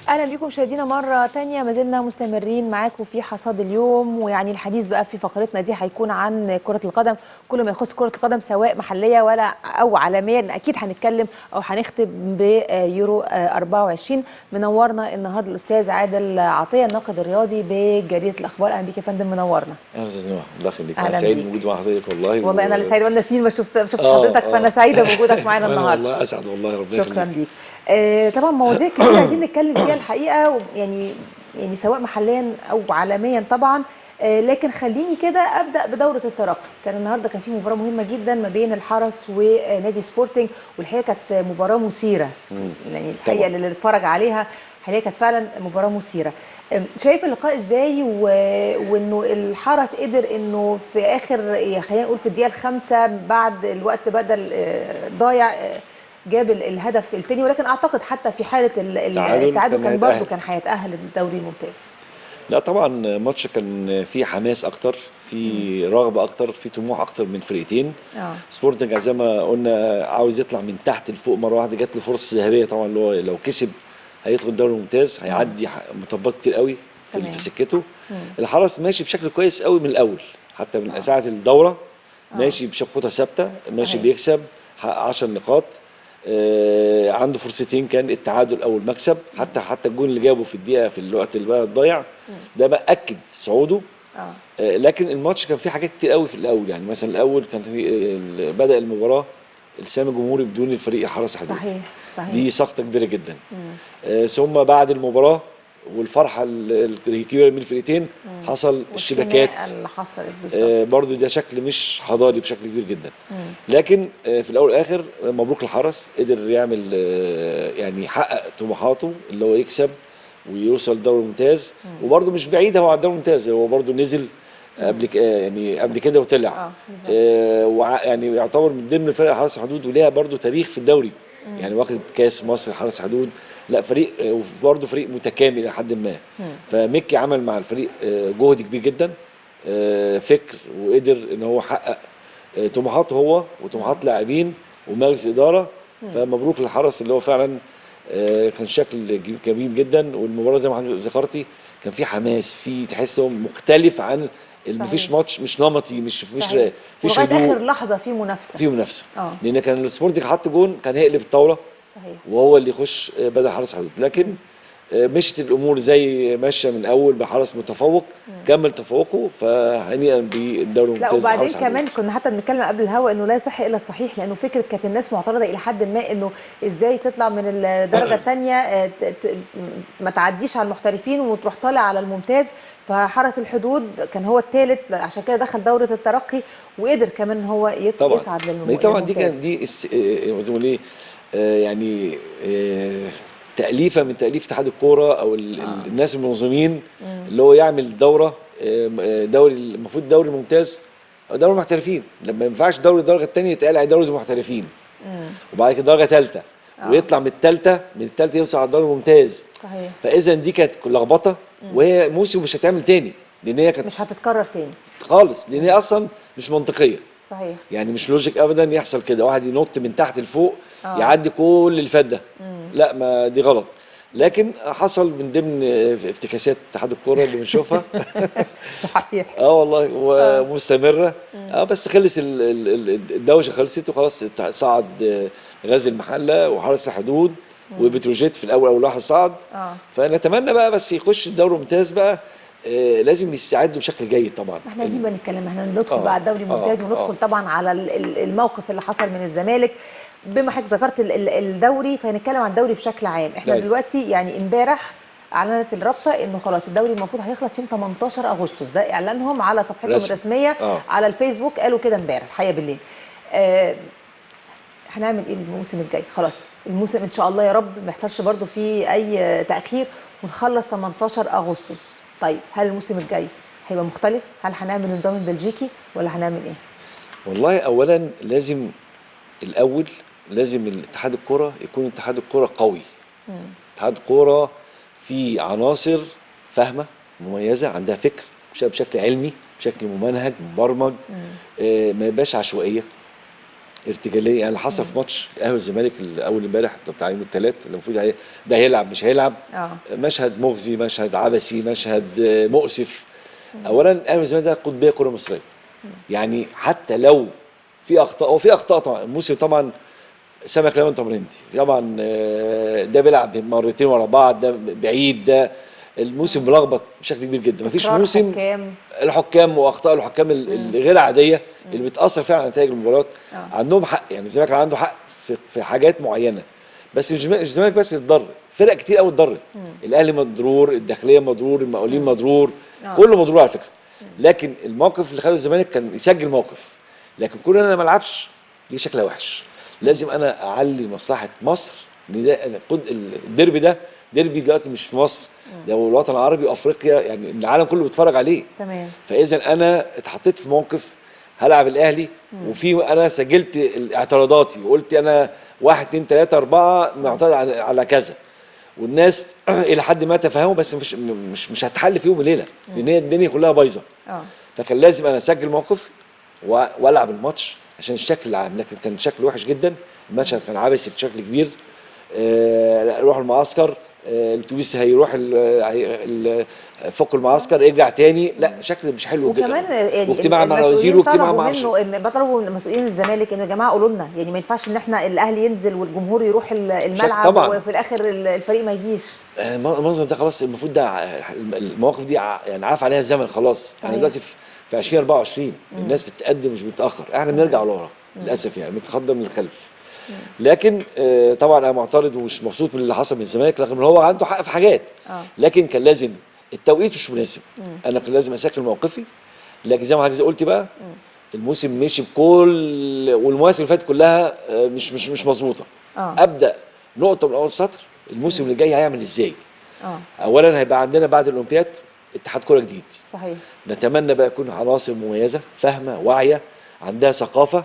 اهلا بكم مشاهدينا مرة تانية، ما زلنا مستمرين معاكم في حصاد اليوم. ويعني الحديث بقى في فقرتنا دي هيكون عن كره القدم، كل ما يخص كره القدم سواء محليه ولا او عالميا. اكيد هنتكلم او هنختم بيورو 24. منورنا النهارده الاستاذ عادل عطية، الناقد الرياضي بجريدة الاخبار. اهلا بيك يا فندم، منورنا. اهلا استاذ نوح، الله يخليك. انا اهلا سعيد بيك. بوجودي مع حضرتك والله. والله انا اللي سعيدة، وانا سنين ما شفتش حضرتك، فانا سعيدة بوجودك معانا وانا النهارده. والله اسعد، والله ربنا شكرا يخليك. ليك. طبعا مواضيع كتير عايزين نتكلم فيها الحقيقة، يعني سواء محليا او عالميا طبعا. لكن خليني كده ابدا بدوره الترقي. كان النهارده كان في مباراة مهمة جدا ما بين الحرس ونادي سبورتنج، والحقيقة كانت مباراة مثيرة. يعني الحقيقة طبعا. اللي اتفرج عليها الحقيقة كانت فعلا مباراة مثيرة. شايف اللقاء ازاي، وانه الحرس قدر انه في اخر، خلينا نقول في الدقيقة الخامسة بعد الوقت بدل ضايع، جاب الهدف الثاني، ولكن اعتقد حتى في حاله التعادل التعادل كان كان برضه هيتأهل. كان هيتاهل للدوري الممتاز. لا طبعا ماتش كان فيه حماس اكتر، في رغبة اكتر، في طموح اكتر من فرقتين. سبورتنج زي ما قلنا عاوز يطلع من تحت لفوق مرة واحده، جات له فرصة ذهبية طبعا، اللي هو لو كسب هيدخل الدوري الممتاز، هيعدي مطبات كتير قوي في في سكته. الحرس ماشي بشكل كويس قوي من الاول، حتى من ساعة الدورة ماشي بخطه ثابتة، ماشي بيكسب، حقق 10 نقاط. عنده فرصتين، كان التعادل او المكسب. حتى الجون اللي جابه في الدقيقة في الوقت اللي بقى الضايع ده بقى اكد صعوده. لكن الماتش كان فيه حاجات كتير قوي في الاول، يعني مثلا الاول كان في بدا المباراة السام الجمهوري بدون الفريق حرس حدود. صحيح صحيح. دي سقطه كبيرة جدا. ثم بعد المباراة والفرحه الكبيرة من الفرقتين حصل الشباكات والخناقة اللي حصلت بالظبط. برضو ده شكل مش حضاري بشكل كبير جدا. لكن في الاول والاخر مبروك الحرس، قدر يعمل يعني يحقق طموحاته اللي هو يكسب ويوصل دوري ممتاز. وبرضو مش بعيد هو على الدوري الممتاز، هو برضو نزل قبل يعني قبل كده وطلع. يعني يعتبر من ضمن فرق حرس الحدود، وليها برضو تاريخ في الدوري. يعني واخد كاس مصر حرس حدود، لا فريق وبرضه فريق متكامل الى حد ما. فميكي عمل مع الفريق جهد كبير جدا، فكر، وقدر ان هو حقق طموحاته هو وطموحات لاعبين ومجلس ادارة. فمبروك للحرس اللي هو فعلا كان شكل جميل جدا. والمباراة زي ما حضرتك ذكرتي كان في حماس، في تحسه مختلف عن اللي مفيش ماتش، مش نمطي، مش مفيش مفيش ولغاية هدوء، اخر لحظة في منافسه، في منافسه. لان كان السبورتنج حط جون كان هيقلب الطاولة. وهو اللي يخش بدل حرس حدود، لكن مشت الامور زي ماشية من الاول بحرس متفوق. كمل تفوقه، فهنيئا بالدوري لا الممتاز وبعدين بحرس كمان حدود. كنا حتى بنتكلم قبل الهوا انه لا يصح الا الصحيح، لانه فكرة كانت الناس معترضة الى حد ما انه ازاي تطلع من الدرجة الثانية ما تعديش على المحترفين وتروح طالع على الممتاز. فحرس الحدود كان هو الثالث، عشان كده دخل دوره الترقي وقدر كمان هو طبعا يصعد ما دي طبعا دي كانت للممتاز. دي زي ما ايه، يعني تأليفة من تأليف اتحاد الكورة او الناس المنظمين، اللي هو يعمل دوره دوري، المفروض دوري ممتاز او دوري محترفين. لما ما ينفعش دوري الدرجة الثانية يتقال عليه دوري المحترفين، وبعد كده درجه ثالثة، ويطلع من الثالثة، من الثالثة يوصل على الدوري الممتاز. فاذا دي كانت لخبطة، وهي موسم مش هتعمل تاني، لان هي كانت مش هتتكرر تاني خالص، لان هي اصلا مش منطقية. يعني مش logic ابدا يحصل كده، واحد ينط من تحت لفوق يعدي كل اللي فات ده. لا ما دي غلط، لكن حصل من ضمن افتكاسات اتحاد الكورة اللي بنشوفها. والله ومستمرة. بس خلص الدوشة خلصت وخلاص، صعد غازي المحلة وحرس الحدود وبتروجيت في الاول، اول واحد صعد. فنتمنى بقى بس يخش الدوري الممتاز بقى، لازم يستعدوا بشكل جيد طبعا. احنا عايزين بقى نتكلم، احنا ندخل بقى على الدوري الممتاز وندخل طبعا على الموقف اللي حصل من الزمالك. بما حضرتك ذكرت الدوري، فهنتكلم عن الدوري بشكل عام. احنا دلوقتي يعني امبارح اعلنت الرابطة انه خلاص الدوري المفروض هيخلص يوم 18 اغسطس، ده اعلانهم على صفحتهم الرسمية على الفيسبوك، قالوا كده امبارح الحقيقة بالليل. هنعمل ايه الموسم الجاي؟ خلاص الموسم ان شاء الله يا رب ما يحصلش برده فيه اي تاخير ونخلص 18 اغسطس. طيب هل الموسم الجاي هيبقى مختلف؟ هل هنعمل النظام البلجيكي ولا هنعمل ايه؟ والله اولا لازم الاول لازم الاتحاد الكره يكون اتحاد الكره قوي. اتحاد الكره فيه عناصر فاهمه مميزة، عندها فكر بشكل علمي، بشكل ممنهج مبرمج. ما يبقاش عشوائية. ارتجاليه. يعني اللي حصل في ماتش الاهلي والزمالك اول امبارح بتاع يوم الثلاث، اللي المفروض ده هيلعب مش هيلعب، مشهد مغزي، مشهد عبثي، مشهد مؤسف. اولا الاهلي والزمالك ده قطبيه كره مصرية، يعني حتى لو في اخطاء، وفي اخطاء طبعا الموسم طبعا سمك لبن تمرينتي طبعا، ده بيلعب مرتين ورا بعض، ده بعيد، ده الموسم ملخبط بشكل كبير جدا، مفيش موسم. الحكام واخطاء الحكام الغير عادية اللي بتاثر فعلا على نتائج المباريات. عندهم حق، يعني الزمالك عنده حق في حاجات معينة، بس مش الزمالك بس اللي اتضرر، فرق كتير قوي اتضرت. الاهلي مضرور، الداخلية مضرور، المقاولين مضرور، كله مضرور على فكرة. لكن الموقف اللي خده الزمالك كان يسجل موقف، لكن كون انا ما العبش دي شكلها وحش. لازم انا اعلي مصلحة مصر، ان ده الديربي ده ديربي دلوقتي مش في مصر، ده الوطن العربي وافريقيا، يعني العالم كله بيتفرج عليه. تمام. فاذا انا اتحطيت في موقف هلعب الاهلي، وفي انا سجلت اعتراضاتي وقلت انا 1 2 3 4 معترض على كذا، والناس الى حد ما تفهموا، بس مش هتحل في يوم وليلة، لان هي الدنيا كلها بايظة. فكان لازم انا اسجل موقف والعب الماتش عشان الشكل العام، لكن كان شكل وحش جدا، المشهد كان عبثي بشكل كبير. روح المعسكر، الاتوبيس هيروح فوق المعسكر يرجع تاني، لا شكل مش حلو جدا. وكمان يعني واجتماع مع الوزير واجتماع مع منه، ان طلبوا من مسؤولين الزمالك انه يا جماعة قولوا لنا، يعني ما ينفعش ان احنا الاهلي ينزل والجمهور يروح الملعب طبعا، وفي الاخر الفريق ما يجيش. المنظر ده خلاص المفروض ده المواقف دي يعني عاف عليها الزمن خلاص. احنا دلوقتي في 2024 الناس بتتقدم مش بتتاخر، احنا بنرجع لورا للاسف، يعني بنتقدم للخلف. لكن طبعا انا معترض ومش مبسوط من اللي حصل من الزمالك، رغم ان هو عنده حق في حاجات، لكن كان لازم التوقيت مش مناسب. انا كان لازم اسجل موقفي، لكن زي ما حضرتك قلت بقى الموسم مشي بكل، والمواسم اللي فاتت كلها مش مش مش مظبوطة. ابدا نقطة من اول سطر، الموسم اللي جاي هيعمل ازاي؟ اولا هيبقى عندنا بعد الاولمبياد اتحاد كره جديد. صحيح. نتمنى بقى يكون عناصر مميزة، فاهمه، واعية، عندها ثقافة،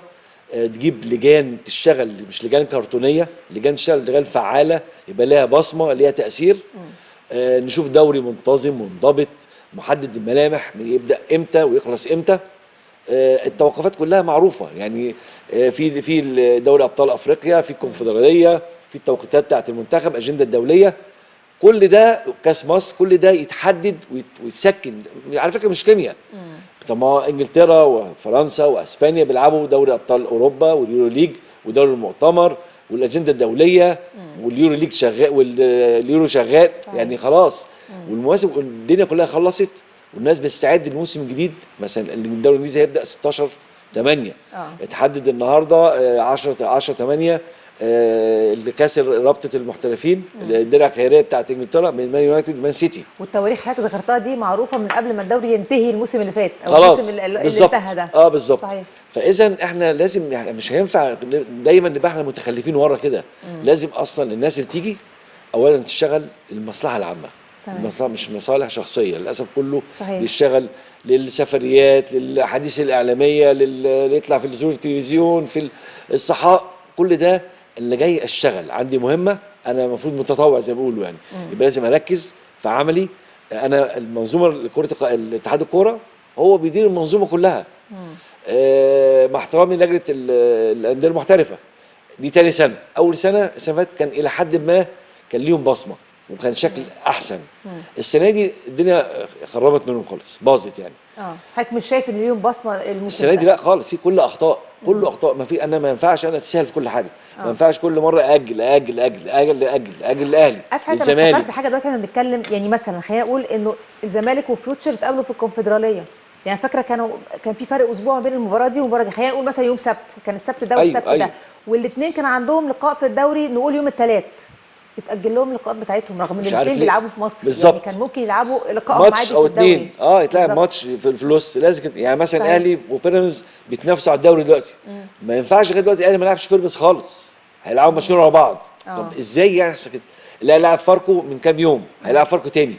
تجيب لجان تشتغل، مش لجان كرتونيه، لجان تشتغل، لجان فعاله، يبقى لها بصمة، ليها تاثير. نشوف دوري منتظم منضبط محدد الملامح، يبدا امتى ويخلص امتى. التوقفات كلها معروفة، يعني في دوري ابطال افريقيا، في الكونفدراليه، في التوقيتات بتاعت المنتخب، اجندة الدولية، كل ده كاس مصر، كل ده يتحدد ويتسكن. على فكرة مش كيمياء. طب ما انجلترا وفرنسا واسبانيا بيلعبوا دوري ابطال اوروبا واليورو ليج ودوري المؤتمر والاجنده الدولية، واليورو ليج شغال واليورو شغال. صحيح. يعني خلاص. والمواسم الدنيا كلها خلصت، والناس بتستعد للموسم الجديد. مثلا الدوري الانجليزي هيبدا 16/8، اتحدد النهارده 10/8 اللي كاس رابطه المحترفين، الدرع الخيرية بتاعت انجلترا من مان يونايتد ومان سيتي. والتواريخ حضرتك ذكرتها دي معروفة من قبل ما الدوري ينتهي الموسم اللي فات، او الموسم اللي انتهى ده. بالظبط. صحيح. فاذا احنا لازم، يعني مش هينفع دايما نبقى احنا متخلفين ورا كده. لازم اصلا الناس اللي تيجي اولا تشتغل المصلحة العامة، المصلحة مش مصالح شخصية. للاسف كله صحيح. بيشتغل للسفريات، للاحاديث الاعلامية، اللي يطلع في التلفزيون، في الصحافة، كل ده. اللي جاي اشتغل عندي مهمة، انا المفروض متطوع زي ما بيقولوا، يعني يبقى لازم اركز في عملي. انا المنظومة كره اتحاد الكورة هو بيدير المنظومة كلها. مع احترامي لجنة الاندية المحترفه، دي تاني سنة. اول سنة السنة فاتت كان الى حد ما كان ليهم بصمة وكان شكل احسن. السنة دي الدنيا خربت منهم خالص، باظت يعني. حضرتك مش شايف ان ليهم بصمة الموسم السنة دي؟ لا خالص، في كل اخطاء، كله اخطاء. ما في، انا ما ينفعش انا اتسهل في كل حاجة. ما ينفعش كل مرة اجل اجل اجل اجل اجل اجل الاهلي الزمالك. انا حاجة دلوقتي احنا بنتكلم، يعني مثلا خلينا نقول انه الزمالك وفيوتشر اتقابلوا في الكونفدراليه، يعني فاكره كان في فرق اسبوع ما بين المباراة دي والمباراة دي. خلينا نقول مثلا يوم سبت، كان السبت ده والسبت ده، والاثنين كان عندهم لقاء في الدوري، نقول يوم الثلاث اتأجل لهم اللقاءات بتاعتهم، رغم ان الاثنين بيلعبوا في مصر. بالظبط. يعني كان ممكن يلعبوا لقاء عادي في او الدوري، اتنين، يتلعب ماتش في الفلوس لازم. يعني مثلا الاهلي وبيراميدز بيتنافسوا على الدوري دلوقتي. ما ينفعش غير دلوقتي الاهلي ما لعبش بيراميدز خالص، هيلعبوا ماتشين ورا بعض. طب ازاي يعني؟ الاهلي لعب فاركو من كام يوم، هيلعب فاركو تاني.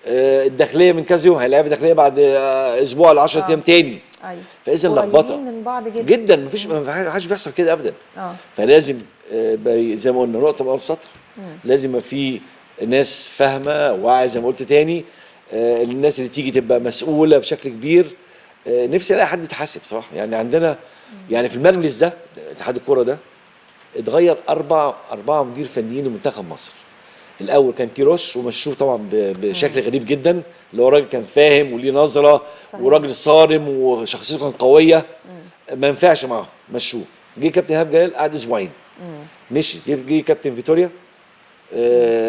الداخلية من كذا يوم، هيلعب الداخلية بعد اسبوع ل 10 ايام تاني. ايوه. فاذا اللخبطة من بعض جدا جدا، مفيش ما حدش بيحصل كده ابدا. فلازم زي ما قلنا نقطة من اول السطر، لازم يبقى في ناس فاهمه واعية زي ما قلت تاني. الناس اللي تيجي تبقى مسؤولة بشكل كبير. نفسي الاقي حد يتحاسب صراحة. يعني عندنا يعني في المجلس ده اتحاد الكورة ده اتغير اربعة مدير فنيين لمنتخب مصر. الاول كان كيروش ومشوه طبعا بشكل غريب جدا، اللي هو راجل كان فاهم وليه نظره. صحيح. وراجل صارم وشخصيته كانت قوية، ما ينفعش معاه، مشوه. جه كابتن ايهاب جلال قعد اسبوعين مشي. جه كابتن فيتوريا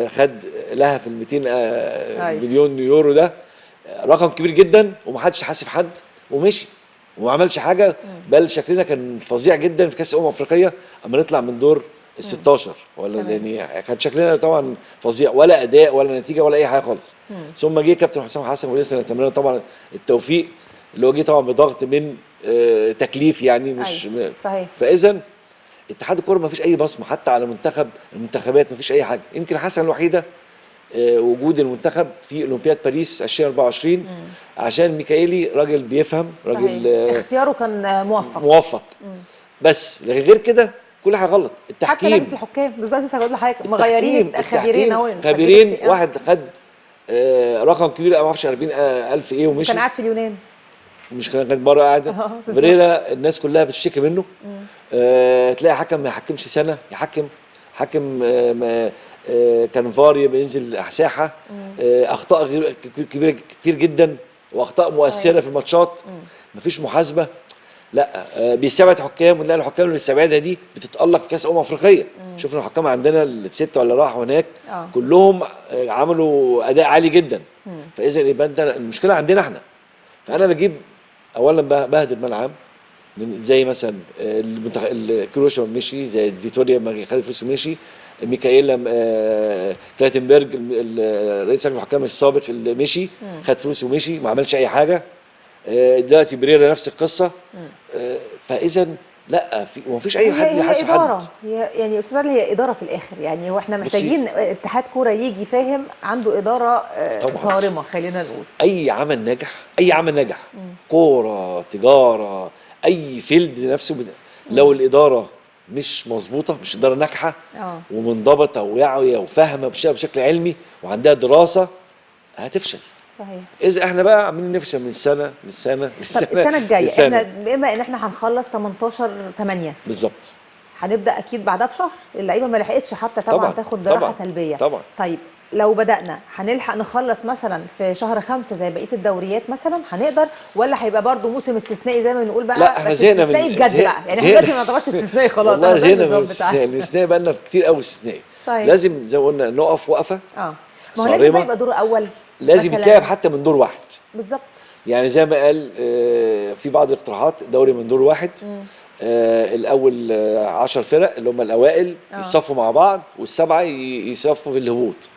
خد لها في ال 200 مليون يورو، ده رقم كبير جدا ومحدش حاسب حد ومشي وما عملش حاجة. بل شكلنا كان فظيع جدا في كاس الامم الافريقية اما نطلع من دور ال 16 ولا يعني كان شكلنا طبعا فظيع، ولا اداء ولا نتيجة ولا اي حاجة خالص. ثم جه كابتن حسام حسن ولسه نتمنى طبعا التوفيق، اللي هو جه طبعا بضغط من تكليف يعني مش صحيح. فاذا اتحاد الكورة ما فيش اي بصمة حتى على المنتخبات، ما فيش اي حاجة. يمكن الحسنة الوحيدة وجود المنتخب في اولمبياد باريس 2024 عشان ميكائيلي راجل بيفهم، راجل اختياره كان موفق. بس غير كده كل حاجة غلط. التحكيم حتى لجنة الحكام بالظبط، لسه هقول لحضرتك مغيرين خبيرين اهو، خبيرين. واحد خد رقم كبير ما اعرفش 40,000 ايه ومشي، كان قاعد في اليونان، مش كان بره قاعد. بريرا الناس كلها بتشتكي منه. تلاقي حكم ما يحكمش سنة، يحكم حكم كان فار بينزل ساحة، اخطاء غير كبيرة كتير جدا واخطاء مؤثرة في الماتشات، مفيش محاسبه. لا بيستبعد حكام، ونلاقي الحكام اللي بيستبعدها دي بتتالق في كاس افريقية. شفنا الحكام عندنا اللي في 6 ولا راحوا هناك كلهم عملوا اداء عالي جدا. فاذا يبقى انت المشكلة عندنا احنا. فانا بجيب اولا بهدر ملعب زي مثلا كروش لما مشي، زي فيتوريا لما خد فلوس ومشي، ميكائيل كلاتنبرج رئيس لجنة الحكام السابق اللي مشي خد فلوس ومشي ما عملش اي حاجة. دلوقتي بريرا نفس القصة. فاذا لا ومفيش اي حد يحاسب حد. هي يعني استاذ علي هي ادارة في الاخر، يعني هو احنا محتاجين اتحاد كورة يجي فاهم، عنده ادارة صارمة، خلينا نقول. اي عمل ناجح، اي عمل ناجح، كورة، تجارة، اي field نفسه لو الادارة مش مظبوطة، مش ادارة ناجحة ومنضبطه وواعيه وفاهمه بشكل علمي وعندها دراسة، هتفشل. صحيح. اذا احنا بقى عاملين نفشل من سنة لسنه لسنه. طب السنة الجاية احنا بما ان احنا هنخلص 18/8 بالظبط، هنبدا اكيد بعدها بشهر، اللعيبة ما لحقتش حتى طبعا تاخد راحة سلبية طبعا. طيب لو بدانا هنلحق نخلص مثلا في شهر 5 زي بقية الدوريات مثلا، هنقدر ولا هيبقى برضو موسم استثنائي زي ما بنقول بقى؟ لا احنا زهقنا من استثنائي بجد بقى، يعني احنا دلوقتي ما نعتبرش استثنائي خلاص. والله زهقنا من الاستثنائي، الاستثنائي بقى لنا كتير قوي استثنائي. لازم زي ما قلنا نقف وقفه ما هو لازم يبقى دور اول، لازم يتلعب حتى من دور واحد بالظبط. يعني زي ما قال في بعض الاقتراحات دوري من دور واحد، الاول 10 فرق اللي هم الاوائل يتصفوا مع بعض، والسبعة يصفوا في الهبوط.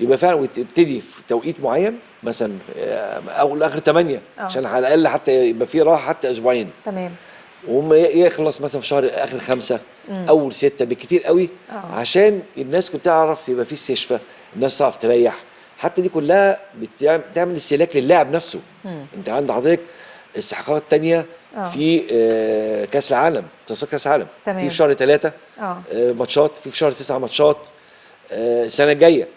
يبقى فعلا وتبتدي في توقيت معين مثلا او لاخر 8 عشان على الاقل حتى يبقى في راحة حتى اسبوعين. تمام. وهم يخلص مثلا في شهر اخر 5 اول 6 بالكتير قوي، عشان الناس كنت تعرف يبقى في استشفاء، الناس تعرف تريح. حتى دي كلها بتعمل استهلاك للاعب نفسه. انت عند حضرتك استحقاقات تانية في كاس العالم، تصفيات كاس العالم في شهر 3 ماتشات، في شهر 9 ماتشات السنة الجاية،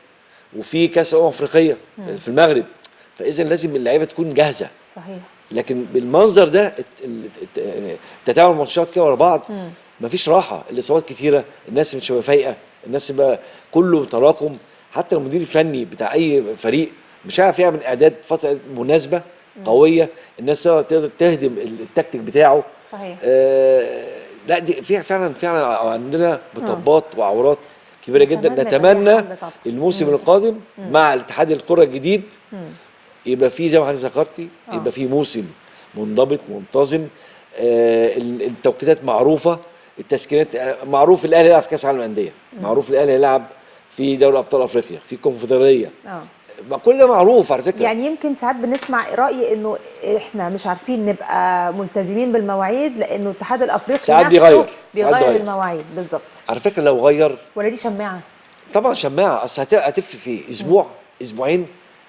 وفي كاس افريقية في المغرب. فاذا لازم اللعيبة تكون جاهزة. صحيح. لكن بالمنظر ده تتابع الماتشات كده ورا بعض، مفيش راحة، الاصابات كتيرة، الناس مش فايقه، الناس بقى كله تراكم. حتى المدير الفني بتاع اي فريق مش عارف يعمل اعداد فترة مناسبة قوية، الناس تقدر تهدم التكتيك بتاعه. صحيح. لا دي في فعلا عندنا مطبات وعورات كبيرة جدا. نتمنى الموسم القادم مع الاتحاد الكره الجديد يبقى فيه زي ما حضرتك ذكرتي، يبقى فيه موسم منضبط منتظم، التوقيتات معروفة، التشكيلات معروف. الاهلي يلعب في كاس العالم للاندية، معروف الاهلي يلعب في دوري ابطال افريقيا، في كونفدراليه، كل ده معروف على فكرة. يعني يمكن ساعات بنسمع راي انه احنا مش عارفين نبقى ملتزمين بالمواعيد لانه الاتحاد الافريقي ساعات نفسه بيغير المواعيد. بالظبط. على فكرة لو غير، ولا دي شماعة؟ طبعا شماعة. اصل هتفرق في اسبوع اسبوعين،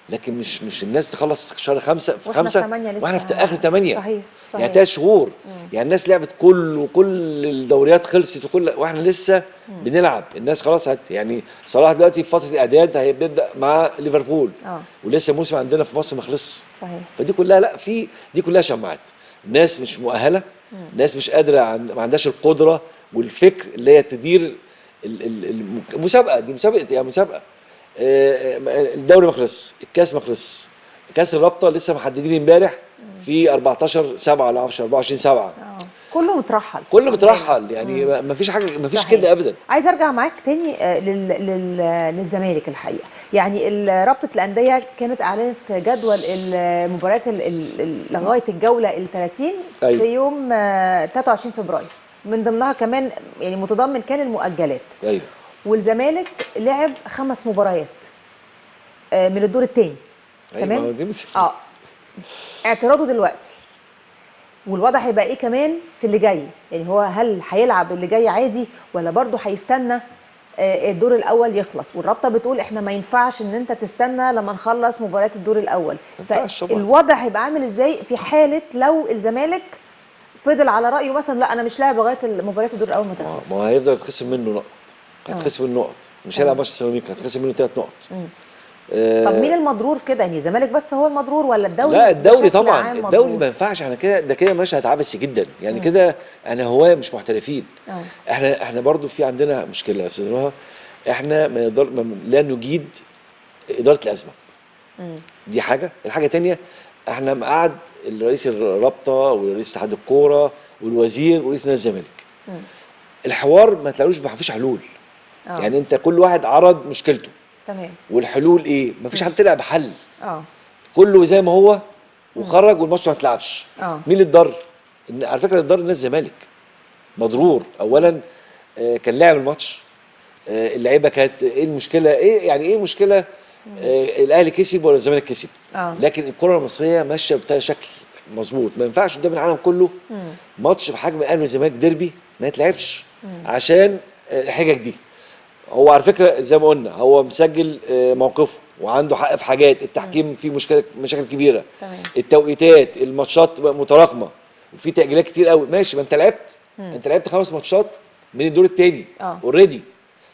لكن مش الناس تخلص شهر 5 في واحنا 5 في 8 لسه. واحنا في اخر 8. صحيح صحيح. يعني 3 شهور. يعني الناس لعبت كل الدوريات خلصت وكل، واحنا لسه بنلعب. الناس خلاص يعني صلاح دلوقتي في فترة الاعداد هيبدا مع ليفربول. ولسه الموسم عندنا في مصر ما خلصش. صحيح. فدي كلها لا، في دي كلها شماعات. الناس مش مؤهلة، الناس مش قادرة، ما عندهاش القدرة والفكر اللي هي تدير المسابقة دي. مسابقة يعني مسابقة. الدوري ما خلص، الكاس ما خلص، كاس الرابطة لسه محددين امبارح في 14/7 ولا 24/7. كله مترحل، كله مترحل يعني. ما فيش حاجة، ما فيش كده ابدا. عايز ارجع معاك تاني للزمالك الحقيقة. يعني رابطه الاندية كانت اعلنت جدول المباريات لغاية الجولة ال 30. أيوة. في يوم 23 فبراير، من ضمنها كمان يعني متضمن كان المؤجلات. ايوه. والزمالك لعب 5 مباريات من الدور الثاني. أيوة. تمام. اعتراضه دلوقتي والوضع هيبقى ايه كمان في اللي جاي؟ يعني هو هل هيلعب اللي جاي عادي ولا برضه هيستنى الدور الاول يخلص؟ والرابطه بتقول احنا ما ينفعش ان انت تستنى لما نخلص مباريات الدور الاول. فالوضع هيبقى عامل ازاي في حاله لو الزمالك فضل على رايه مثلا لا انا مش لاعب لغاية مباريات الدور الاول ما تخلص؟ ما هو هيفضل يتخصم منه نقط، هيتخصم منه نقط، مش هيلعب ماتش سيراميكا هيتخصم منه 3 نقط. طب مين المضرور في كده؟ يعني الزمالك بس هو المضرور ولا الدوري؟ لا الدوري طبعا، الدوري ما ينفعش احنا كده، ده كده ماشي هتعبس جدا يعني. كده انا هواه مش محترفين. احنا برضو في عندنا مشكلة يا استاذ نهى، احنا ما نقدر لا نجيد ادارة الازمة. دي حاجة. الحاجة الثانية احنا مقعد الرئيس الرابطة ورئيس اتحاد الكورة والوزير ورئيس نادي الزمالك. الحوار ما تلاقوش، ما فيش حلول. يعني انت كل واحد عرض مشكلته، تمام، والحلول ايه؟ مفيش حد طلع بحل. كله زي ما هو وخرج والماتش ما اتلعبش. مين اللي اتضر؟ على فكرة اللي اتضر نادي الزمالك مضرور. اولا كان لاعب الماتش، اللعيبة كانت ايه المشكلة؟ ايه يعني ايه مشكلة؟ الاهلي كسب ولا الزمالك كسب؟ لكن الكره المصرية ماشية بشكل مظبوط، ما ينفعش قدام العالم كله ماتش بحجم الاهلي والزمالك ديربي ما يتلعبش عشان الحجج دي. هو على فكرة زي ما قلنا هو مسجل موقفه وعنده حق في حاجات، التحكيم فيه مشكلة، مشاكل كبيرة. تمام. التوقيتات، الماتشات متراكمه وفي تاجيلات كتير قوي. ماشي، ما انت لعبت، انت لعبت 5 ماتشات من الدور الثاني already.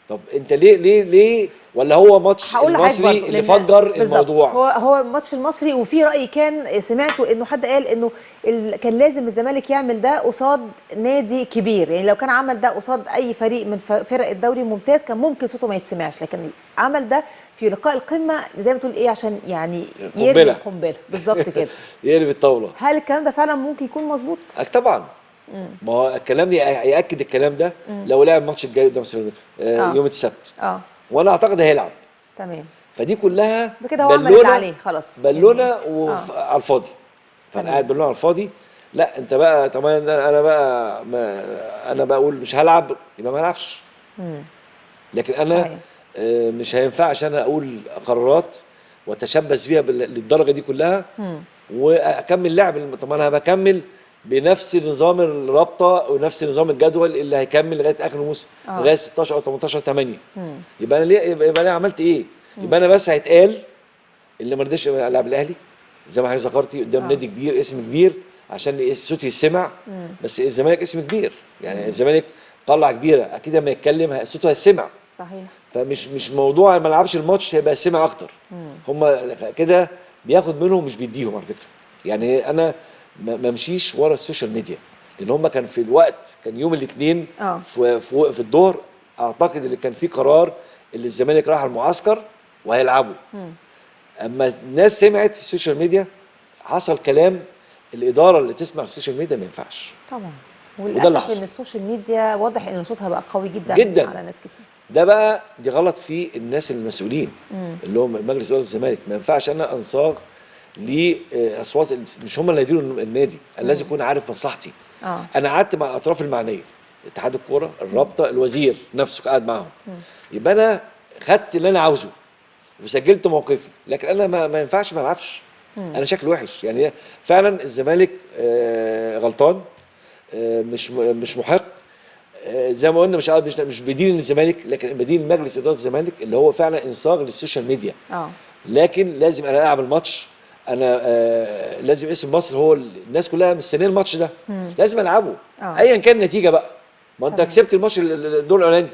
طب انت ليه ليه ليه؟ ولا هو ماتش المصري اللي فجر الموضوع؟ هو الماتش المصري. وفي راي كان سمعته انه حد قال انه كان لازم الزمالك يعمل ده قصاد نادي كبير، يعني لو كان عمل ده قصاد اي فريق من فرق الدوري الممتاز كان ممكن صوته ما يتسمعش، لكن عمل ده في لقاء القمه زي ما تقول ايه، عشان يعني يرمي القنبلة بالظبط كده، يقلب الطاولة. هل الكلام ده فعلا ممكن يكون مظبوط؟ طبعا. ما هو الكلام ده هيأكد الكلام ده لو لعب الماتش الجاي قدام سيراميكا يوم السبت. وانا اعتقد هيلعب. تمام. فدي كلها بكده هو عمل اللي عليه خلاص، بالونه على الفاضي. فانا قاعد بالونه على الفاضي. لا انت بقى طبعا انا بقى انا بقول مش هلعب يبقى ما العبش. لكن انا مش هينفعش انا اقول قرارات واتشبث بيها للدرجة دي كلها واكمل لعب. طب انا بكمل بنفس نظام الرابطة ونفس نظام الجدول اللي هيكمل لغاية اخر الموسم، لغاية 16 او 18 8. يبقى انا ليه، يبقى انا عملت ايه؟ يبقى انا بس هيتقال اللي ما رضيش العب الاهلي زي ما حضرتك ذكرتي قدام نادي كبير اسم كبير عشان صوتي يسمع. بس الزمالك اسم كبير يعني، الزمالك طلع كبيرة اكيد لما يتكلم صوته هيسمع. صحيح. فمش مش موضوع ما العبش الماتش هيبقى سمع اكتر. هم كده بياخد منهم مش بيديهم على فكرة. يعني انا ما مشيش ورا ال social media، لان هم كان في الوقت كان يوم الاثنين في الظهر اعتقد اللي كان في قرار اللي الزمالك راح المعسكر وهيلعبوا. اما الناس سمعت في ال social media حصل كلام، الادارة اللي تسمع ال social media ما ينفعش طبعا. وللاسف ان ال social media واضح ان صوتها بقى قوي جدا جدا على ناس كتير. ده بقى دي غلط في الناس المسؤولين اللي هم مجلس ادارة الزمالك. ما ينفعش انا انصاغ لاصوات مش هم اللي هيديروا النادي، انا لازم اكون عارف مصلحتي. انا قعدت مع الاطراف المعنية، اتحاد الكورة، الرابطة، الوزير نفسه قاعد معاهم. يبقى انا خدت اللي انا عاوزه وسجلت موقفي، لكن انا ما ينفعش ما العبش. انا شكلي وحش يعني. فعلا الزمالك غلطان، مش محق، زي ما قلنا مش بدين الزمالك، لكن بدين مجلس ادارة الزمالك اللي هو فعلا انصاغ لل social media. لكن لازم انا العب الماتش، انا لازم اسم مصر هو الناس كلها مستنيه الماتش ده، لازم العبه ايا كان النتيجة بقى. ما انت كسبت الماتش الدور الاولاني،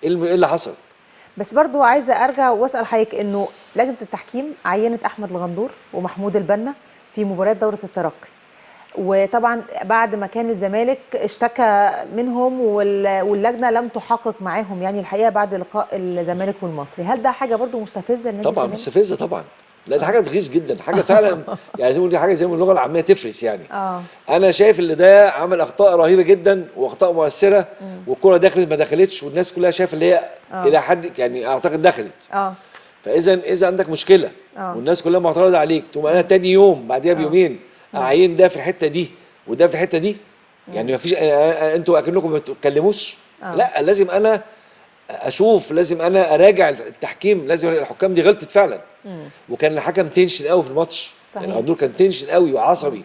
ايه اللي حصل؟ بس برضو عايزه ارجع واسال حضرتك انه لجنة التحكيم عينت احمد الغندور ومحمود البنا في مباراة دوره الترقي، وطبعا بعد ما كان الزمالك اشتكى منهم واللجنة لم تحقق معاهم يعني الحقيقة بعد لقاء الزمالك والمصري، هل ده حاجة برضو مستفزة لنادي طبعا الزمالك؟ مستفزة طبعا، لا ده حاجة تغيظ جدا، حاجة فعلا يعني زي ما دي حاجة زي ما اللغة العامية تفرس يعني. انا شايف اللي ده عمل اخطاء رهيبة جدا واخطاء مؤثرة، والكره دخلت ما دخلتش، والناس كلها شايفه اللي هي الى حد يعني اعتقد دخلت. فاذا اذا عندك مشكلة والناس كلها معترضة عليك، تقوم انا تاني يوم بعديها بيومين اعين ده في الحتة دي وده في الحتة دي، يعني ما فيش انتوا اكنكم ما بتتكلموش. لا لازم انا اشوف، لازم انا اراجع التحكيم، لازم الحكام دي غلطت فعلا. وكان الحكم tension قوي في الماتش، يعني الغندور كان tension قوي وعصبي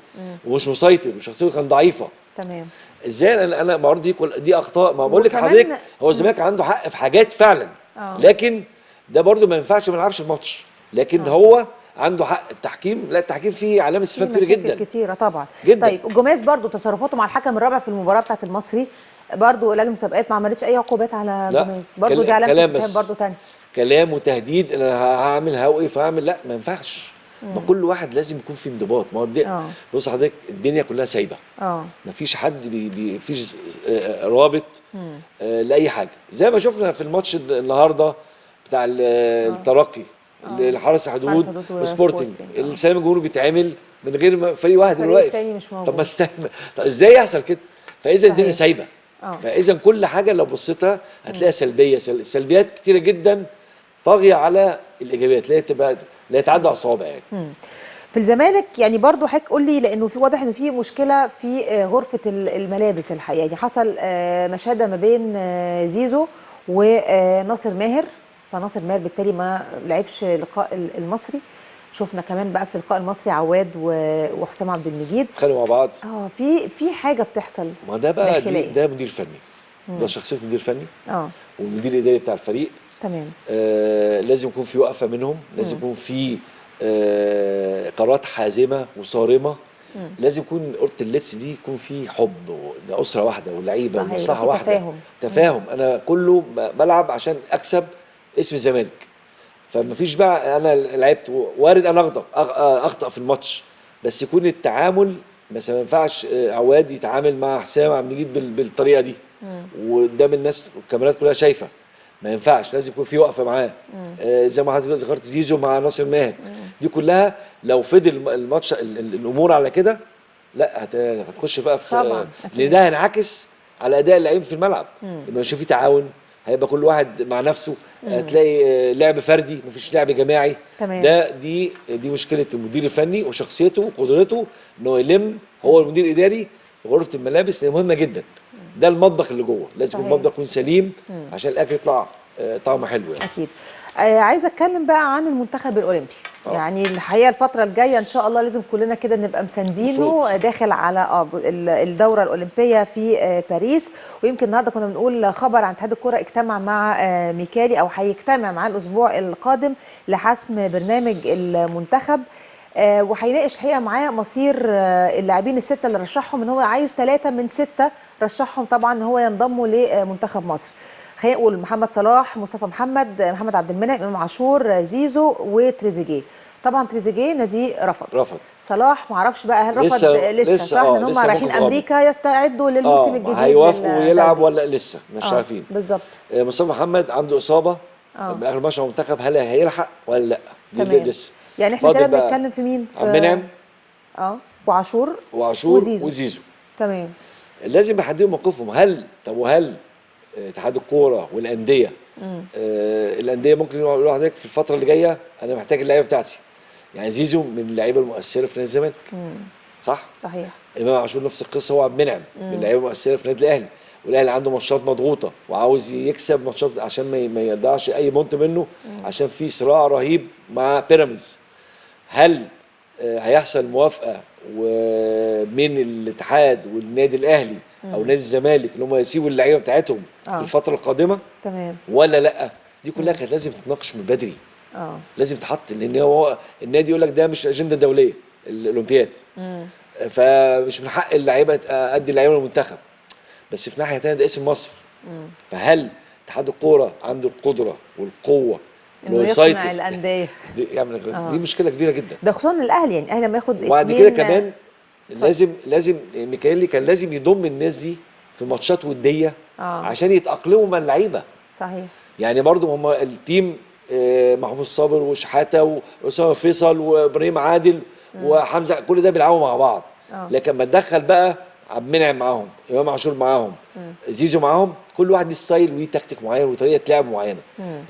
ومش مسيطر وشخصيته كان ضعيفة. تمام. ازاي انا برضه دي اخطاء، ما بقول لك حضرتك هو الزمالك عنده حق في حاجات فعلا، لكن ده برضه ما ينفعش ما نلعبش الماتش، لكن هو عنده حق التحكيم. لا التحكيم فيه علامة استفهام كبيرة جدا، كتيرة طبعا جدا. طيب جوميز برضه تصرفاته مع الحكم الرابع في المباراة بتاعت المصري، برضه لجنة المسابقات ما عملتش اي عقوبات على جوميز، برضه دي علامة استفهام برضه ثانية. كلام وتهديد انا هعمل هوقف هعمل، لا ما ينفعش. ما كل واحد لازم يكون في انضباط. ما هو بص حضرتك الدنيا كلها سايبه، ما فيش حد فيش رابط لاي حاجة، زي ما شفنا في الماتش النهارده بتاع الترقي الحرس حدود وسبورتنج، السلام الجمهوري بيتعمل من غير فريق واحد اللي واقف، طب ما استنى، طب ازاي يحصل كده؟ فاذا الدنيا سايبه. فاذا كل حاجة لو بصيتها هتلاقيها سلبية، سلبيات كتيرة جدا طاغية على الايجابيات، لا تبقى لا يتعدى على الصوابع يعني. في الزمالك يعني برضو حضرتك قول لي، لانه في واضح انه في مشكلة في غرفة الملابس الحقيقة، يعني حصل مشاده ما بين زيزو وناصر ماهر، فناصر ماهر بالتالي ما لعبش لقاء المصري. شفنا كمان بقى في لقاء المصري عواد وحسام عبد المجيد اتخانقوا مع بعض. في حاجة بتحصل. ما ده بقى ده مدير فني، ده شخصية مدير فني والمدير الاداري بتاع الفريق. تمام. لازم يكون في وقفه منهم، لازم يكون في قرارات حازمة وصارمه، لازم يكون اوضة اللبس دي يكون في حب، ده اسره واحدة واللعيبة ومصلحه واحدة، تفاهم. تفاهم. انا كله بلعب عشان اكسب اسم الزمالك، فمفيش بقى انا لعبت وارد انا اخطا في الماتش، بس يكون التعامل مثلا ما ينفعش عواد يتعامل مع حسام عبد المجيد بالطريقة دي وقدام الناس الكاميرات كلها شايفه، ما ينفعش، لازم يكون في وقفه معاه. زي ما حضرتك ذكرت زيزو مع ناصر ماهر، دي كلها لو فضل الماتش الامور على كده لا هتخش بقى في، لان ده هينعكس على اداء اللعيب في الملعب، يبقى مش في تعاون، هيبقى كل واحد مع نفسه، هتلاقي لعب فردي مفيش لعب جماعي. تمام. ده دي مشكلة المدير الفني وشخصيته وقدرته ان هو يلم، هو المدير الاداري غرفة الملابس مهمة جدا، ده المطبخ اللي جوه لازم المطبخ يكون سليم عشان الاكل يطلع طعمه حلو يعني. اكيد. عايزه اتكلم بقى عن المنتخب الاولمبي. يعني الحقيقة الفترة الجاية ان شاء الله لازم كلنا كده نبقى مساندينه، داخل على الدورة الاولمبية في باريس. ويمكن النهارده كنا بنقول خبر عن اتحاد الكره اجتمع مع ميكالي او هيجتمع معاه الاسبوع القادم لحسم برنامج المنتخب، وهيناقش الحقيقة معاه مصير اللاعبين الستة اللي رشحهم، ان هو عايز 3 من 6 رشحهم طبعا ان هو ينضموا لمنتخب مصر. خلينا نقول محمد صلاح، مصطفى محمد، محمد عبد المنعم، امام عاشور، زيزو، وتريزيجيه. طبعا تريزيجيه نادي رفض. صلاح ما اعرفش بقى هل رفض لسه صح، ان هم رايحين امريكا يستعدوا للموسم الجديد، هيوافقوا يلعب ولا لسه مش عارفين بالظبط. مصطفى محمد عنده اصابه من اخر ماتش المنتخب، هل هيلحق ولا لا؟ دي لسه. يعني احنا كده بنتكلم في مين؟ في منعم وعاشور وزيزو. تمام. لازم يحددوا موقفهم. هل طب وهل اتحاد الكورة والاندية الاندية ممكن يقولوا لحضرتك في الفترة اللي جاية انا محتاج اللعيبة بتاعتي، يعني زيزو من اللعيبة المؤثرة في نادي الزمالك، صح؟ صحيح. امام عاشور نفس القصة، هو عبد المنعم من اللعيبة المؤثرة في النادي الاهلي، والاهلي عنده ماتشات مضغوطه وعاوز يكسب ماتشات عشان ما يضيعش اي point منه، عشان في صراع رهيب مع بيراميدز. هل هيحصل موافقة ومن الاتحاد والنادي الاهلي او نادي الزمالك ان هم يسيبوا اللعيبة بتاعتهم في الفترة القادمة؟ تمام. ولا لا؟ دي كلها كانت لازم تتناقش من بدري. لازم يتحط، لان هو النادي يقول لك ده مش الاجندة الدولية الاولمبياد، فمش من حق اللعيبة ادي اللعيبة للمنتخب. بس في ناحية ثانية ده اسم مصر. فهل اتحاد الكورة عنده القدرة والقوه انه يقنع الاندية؟ دي يعني دي مشكلة كبيرة جدا، ده خصوصا الاهلي، يعني الاهلي لما ياخد وبعد كده كمان لازم ميكالي كان لازم يضم الناس دي في ماتشات وديه عشان يتاقلموا مع اللعيبة. صحيح. يعني برضو هم ال team محمود صابر وشحاته واسامة فيصل وابراهيم عادل وحمزة، كل ده بيلعبوا مع بعض. لكن لما تدخل بقى عبد المنعم معاهم، امام عاشور معاهم، زيزو معاهم، كل واحد ليه style وليه تكتيك معين وطريقه لعب معينة.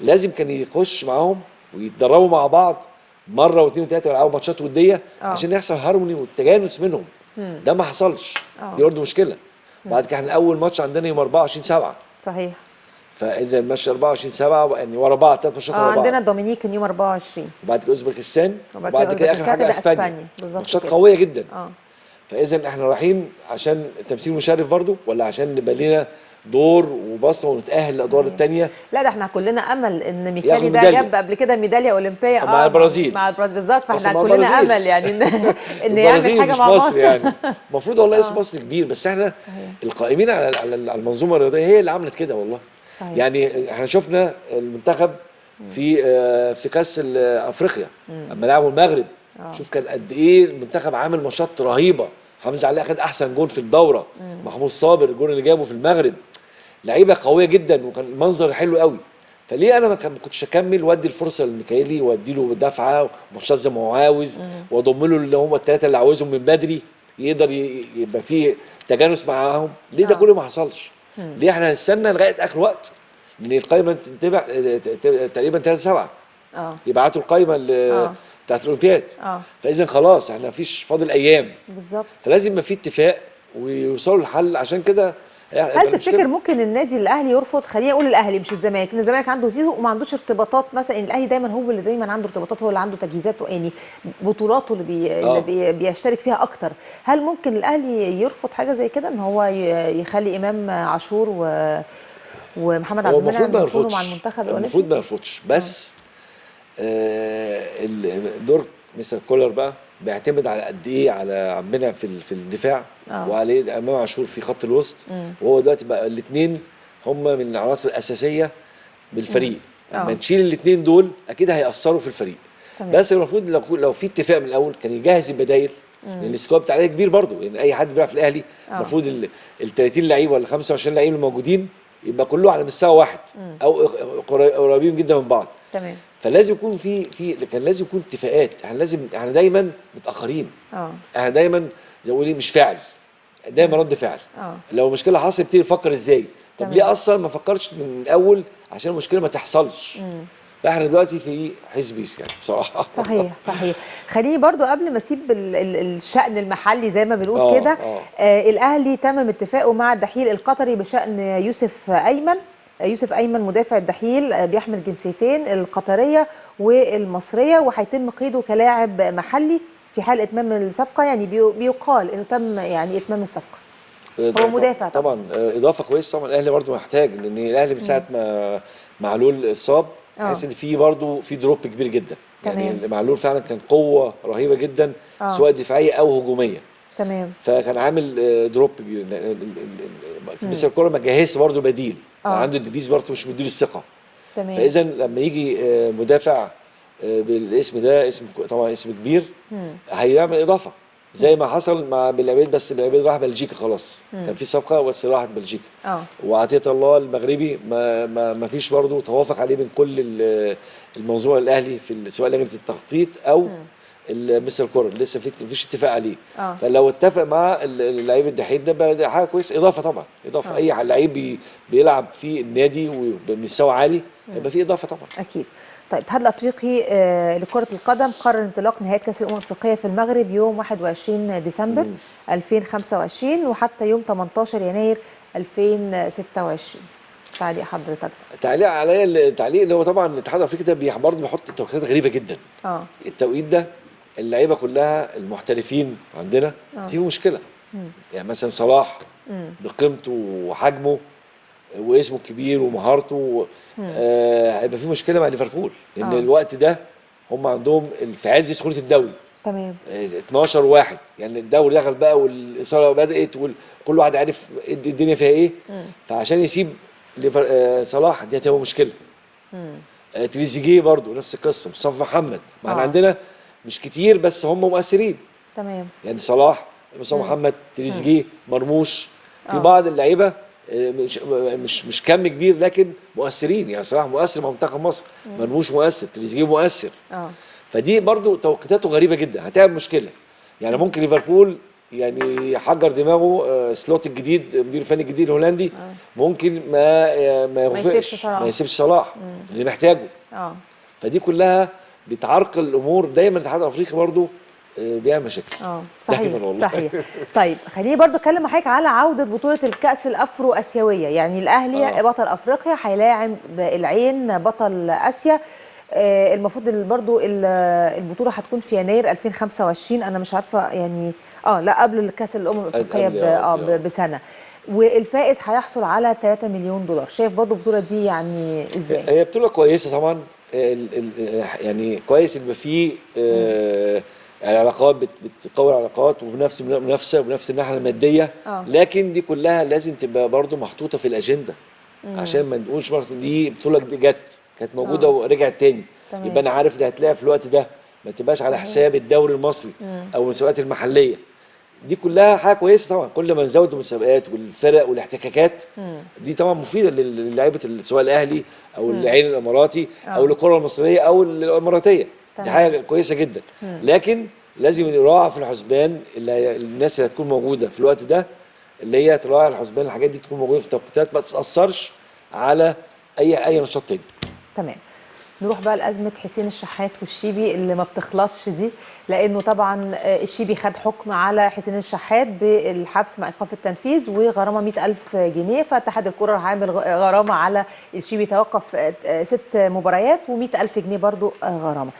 لازم كان يخش معاهم ويتدربوا مع بعض مرة واثنين وثلاثة ويلعبوا ماتشات وديه عشان يحصل هارموني والتجانس منهم. ده ما حصلش. دي برضه مشكلة. بعد كده احنا اول ماتش عندنا يوم 24/7. صحيح. فاذا الماتش 24/7 يعني ورا بعض، ثلاث ماتشات ورا بعض. عندنا دومينيكان يوم 24، وبعد كده اوزبكستان، وبعد كده اخر حاجة اسبانيا. ماتشات قوية جدا. فاذا احنا رايحين عشان تمثيل مشرف برضه، ولا عشان نبقى لنا دور وبصمه ونتاهل للادوار الثانية؟ لا ده احنا كلنا امل ان ميكالي ده جاب قبل كده ميدالية اولمبيه مع البرازيل، مع البرازيل بالظبط. فاحنا كلنا امل يعني ان يعمل حاجة مع مصر يعني. المفروض والله اسم مصر كبير، بس احنا القائمين على المنظومة الرياضية هي اللي عملت كده والله. صحيح. يعني احنا شفنا المنتخب في كاس افريقيا اما لعبوا المغرب، شوف كان قد ايه المنتخب عامل ماتشات رهيبة. حمزة علاء خد احسن جول في الدورة، محمود صابر الجول اللي جابه في المغرب، لعيبة قوية جدا وكان المنظر حلو قوي. فليه انا ما كنتش اكمل وادي الفرصة لميكالي وادي له دفعه وماتشات زي ما هو عاوز، واضم له اللي هم الثلاثة اللي عاوزهم من بدري، يقدر يبقى فيه تجانس معاهم. ليه ده كله ما حصلش؟ ليه احنا هنستنى لغاية اخر وقت؟ لان القايمة تتبع تقريبا 3/7 يبعتوا القايمة بتاعت الاولمبياد. فاذا خلاص احنا مفيش فاضل ايام بالظبط، فلازم يبقى في اتفاق ويوصلوا لحل. عشان كده هل تفتكر ممكن النادي الاهلي يرفض؟ خليني اقول الاهلي مش الزمالك، ان الزمالك عنده زيزو وما عندوش ارتباطات مثلا. الاهلي دايما هو اللي دايما عنده ارتباطات، هو اللي عنده تجهيزاته، يعني بطولاته اللي بيشترك فيها اكتر. هل ممكن الاهلي يرفض حاجة زي كده، ان هو يخلي امام عاشور ومحمد عبد المنعم يكونوا مع المنتخب؟ المفروض ما يرفضش، بس دور مستر كولر بقى بيعتمد على قد ايه على عبد المنعم في الدفاع وعليه امام عاشور في خط الوسط. وهو دلوقتي بقى الاثنين هم من العناصر الاساسية بالفريق. لما نشيل الاثنين دول اكيد هيأثروا في الفريق. تمام. بس المفروض لو في اتفاق من الاول كان يجهز البدايل، لان ال squad بتاع الاهلي كبير برضه. يعني اي حد بيلعب في الاهلي المفروض ال 30 لعيب ولا 25 لعيب الموجودين يبقى كله على مستوى واحد او قريبين جدا من بعض. تمام. فلازم يكون في كان لازم يكون اتفاقات. احنا دايما متاخرين. احنا دايما زي ما بيقولوا مش فعل، دايما رد فعل. لو مشكلة حصلت ابتدي نفكر ازاي. طب ليه اصلا ما فكرش من الاول عشان المشكلة ما تحصلش؟ فاحنا دلوقتي في حزبيس يعني بصراحة. صحيح صحيح. خليني برضو قبل ما اسيب الشأن المحلي زي ما بنقول كده، الاهلي تمم اتفاقه مع الدحيل القطري بشأن يوسف ايمن. يوسف ايمن مدافع الدحيل، بيحمل جنسيتين، القطرية والمصريه، وهيتم قيده كلاعب محلي في حال اتمام الصفقة. يعني بيقال انه تم يعني اتمام الصفقة. هو مدافع طبعا، اضافه كويسة طبعا. الاهلي برضو محتاج، لان الاهلي من ساعة ما معلول اتصاب تحس ان في برضه في drop كبير جدا. تمام. يعني معلول فعلا كان قوة رهيبة جدا، سواء دفاعية او هجومية. تمام. فكان عامل drop كبير. بس الكورة ما جهزش برضه بديل. عنده الدبيس برضه مش مديله الثقة. تمام. فاذا لما يجي مدافع بالاسم ده، اسم طبعا اسم كبير، هيعمل اضافه زي ما حصل مع بالعبيد. بس بالعبيد راح بلجيكا خلاص. كان في صفقة بس راحت بلجيكا. وعطية الله المغربي ما فيش برضه توافق عليه من كل المنظومة الاهلي في سواء لجنة التخطيط او مستر كولر، لسه فيش اتفاق عليه. فلو اتفق مع اللعيب الدحيل ده حاجة كويسة، اضافه طبعا، اضافه. اي لعيب بيلعب في النادي وبمستوى عالي يبقى في اضافه طبعا. اكيد. طيب الاتحاد الافريقي لكرة القدم قرر انطلاق نهائي كاس الامم الافريقية في المغرب يوم 21 ديسمبر 2025 وحتى يوم 18 يناير 2026. تعليق حضرتك؟ تعليق عليا التعليق اللي هو طبعا الاتحاد الافريقي ده برضه بيحط توقيتات غريبة جدا. التوقيت ده اللعيبة كلها المحترفين عندنا في مشكلة. يعني مثلا صلاح بقيمته وحجمه واسمه الكبير ومهارته هيبقى في مشكلة مع ليفربول، لان الوقت ده هم عندهم في عز سخونة الدوري. تمام. 12 واحد، يعني الدوري دخل بقى والاثارة بدات وكل واحد عارف الدنيا فيها ايه. فعشان يسيب صلاح دي هتبقى مشكلة. تريزيجيه برضو نفس القصة، مصطفى محمد، ما احنا عندنا مش كتير بس هم مؤثرين. تمام. يعني صلاح، مصطفى محمد، تريزيجيه، مرموش، في بعض اللعيبة مش كم كبير لكن مؤثرين. يعني صلاح مؤثر مع منتخب مصر، مرموش مؤثر، تريزيجيه مؤثر. فدي برضو توقيتاته غريبة جدا، هتعمل مشكلة. يعني ممكن ليفربول يعني يحجر دماغه، سلوت الجديد، المدير الفني الجديد الهولندي، ممكن ما يوافقش، ما يسيبش صلاح اللي محتاجه. فدي كلها بتعرقل الامور. دايما الاتحاد الافريقي برضو بيعمل مشاكل. صحيح صحيح. طيب خليني برضو اتكلم مع حضرتك على عوده بطوله الكاس الافرو اسيوية. يعني الاهلي بطل افريقيا هيلاعب العين بطل اسيا. المفروض برضو البطولة هتكون في يناير 2025، انا مش عارفه يعني لا قبل الكاس الامم الافريقية بسنة، والفائز هيحصل على 3 مليون دولار. شايف برضو البطولة دي يعني ازاي؟ هي بطوله كويسة طبعا، يعني كويس ان فيه العلاقات، بتقوي العلاقات وبنفس المنافسة وبنفس الناحية المادية. لكن دي كلها لازم تبقى برضو محطوطة في الاجندة، عشان ما نقولش برضو دي بطوله جت كانت موجودة ورجعت تاني. يبقى انا عارف ده هتلاقي في الوقت ده، ما تبقاش على حساب الدوري المصري او المسابقات المحلية. دي كلها حاجة كويسة طبعا، كل ما نزود المسابقات والفرق والاحتكاكات دي طبعا مفيدة للاعيبه، سواء الاهلي او العين الاماراتي او الكره المصرية او الاماراتية. دي حاجة كويسة جدا. لكن لازم يراعى في الحسبان الناس اللي هتكون موجودة في الوقت ده، اللي هي تراعي الحسبان الحاجات دي تكون موجودة في التوقيتات، ما تتاثرش على اي نشاط تاني. تمام. نروح بقى لأزمة حسين الشحات والشيبي اللي ما بتخلصش دي، لأنه طبعا الشيبي خد حكم على حسين الشحات بالحبس مع إيقاف التنفيذ وغرامة 100,000 جنيه، فاتحاد الكرة عامل غرامة على الشيبي، توقف 6 مباريات و100,000 جنيه برضو غرامة.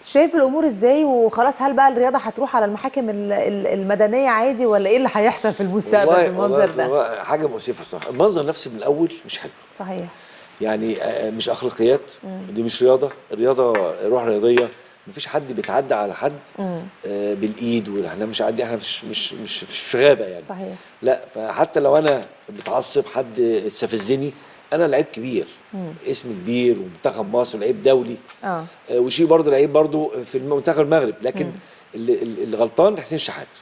شايف الأمور إزاي؟ وخلاص هل بقى الرياضة هتروح على المحاكم المدنية عادي، ولا إيه اللي هيحصل في المستقبل بالمنظر ده؟ حاجة مؤسفة بصراحة، المنظر نفسه من الأول مش حلو. صحيح. يعني مش اخلاقيات، دي مش رياضة، الرياضة روح رياضية، مفيش حد بيتعدى على حد بالايد، واحنا مش عادي، احنا مش مش مش, مش في غابه يعني. صحيح. لا، فحتى لو انا متعصب حد استفزني، انا لعيب كبير، اسم كبير ومنتخب مصر ولعيب دولي، وشي برضه لعيب برضه في منتخب المغرب، لكن اللي غلطان حسين الشحات.